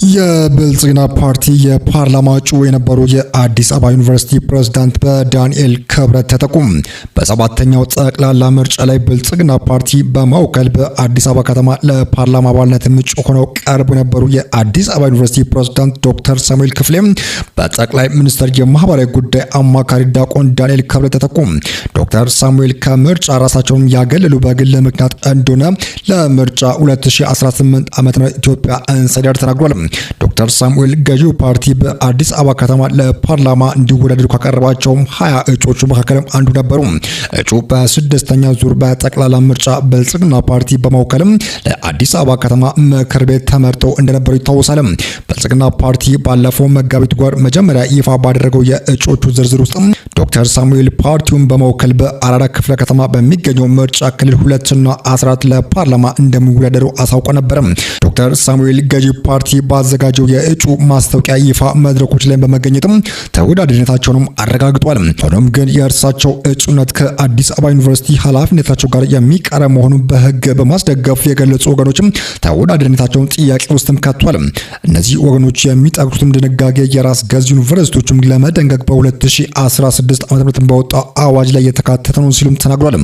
የብልጽግና ፓርቲ የፓርላማ እጩ የነበሩ የአዲስ አበባ ዩኒቨርሲቲ ፕሬዝዳንት በዳንኤል ክብረት ተተኩ። በሰባተኛው ጠቅላላ ምርጫ ላይ ብልጽግና ፓርቲ በመወከል በአዲስ አበባ ከተማ ለፓርላማ አባልነት እጩ ሆነው ቀርበው የነበሩ የአዲስ አበባ ዩኒቨርሲቲ ፕሬዝዳንት ዶክተር ሳሙኤል ክፍሌ በጠቅላይ ሚኒስትር የማህበራዊ ጉዳይ አማካሪ ዲያቆን ዳንኤል ክብረት ተተኩ። ዶክተር ሳሙኤል ከምርጫ ራሳቸውን ያገለሉ በግል ምክንያት እንደሆነ ለምርጫ 2018 ዓ.ም ኢትዮጵያ ኢንሳይደር ተናግሯል። ዶክተር ሳሙኤል ገዢው ፓርቲ በአዲስ አበባ ከተማ ለፓርላማ እንዲወዳደሩ ካቀረባቸው 20 እጩዎቹ መካከል አንዱ ነበሩ። እጩ በስድስተኛ ዙር በጠቅላላ ምርጫ ብልጽግና ፓርቲ በመወከልም ለአዲስ አበባ ከተማ ምክር ቤት ተመርጠው እንደነበሩ ይታወሳል። ብልጽግና ፓርቲ ባለፈው መጋቢት ወር መጀመሪያ ይፋ ባደረገው የእጩዎቹ ዝርዝር ውስጥ ዶክተር ሳሙኤል ፓርቲውን በመወከል በአራዳ ክፍለ ከተማ በሚገኘው ምርጫ ክልል 2 እና 14 ለፓርላማ እንደሚወዳደሩ አሳውቆ ነበር። ዶክተር ሳሙኤል ገዢ ፓርቲ ባዘጋጀው የእጩ ማስታወቂያ ይፋ መድረኮች ላይ በመገኘትም ተወዳዳሪነታቸውንም አረጋግጧል። ሆኖም ግን የእርሳቸው እጩነት ከአዲስ አበባ ዩኒቨርሲቲ ኃላፊነታቸው ጋር የሚቃረን መሆኑን በሕግ በማስደገፍ የገለጹ ወገኖችም ተወዳዳሪነታቸውን ጥያቄ ውስጥም ከቷል። እነዚህ ወገኖች የሚጠቅሱትም ድንጋጌ የራስ ገዝ ዩኒቨርሲቲዎችም ለመደንገግ በ2016 ዓ.ም በወጣው አዋጅ ላይ የተካተተ ነው ሲሉም ተናግሯል።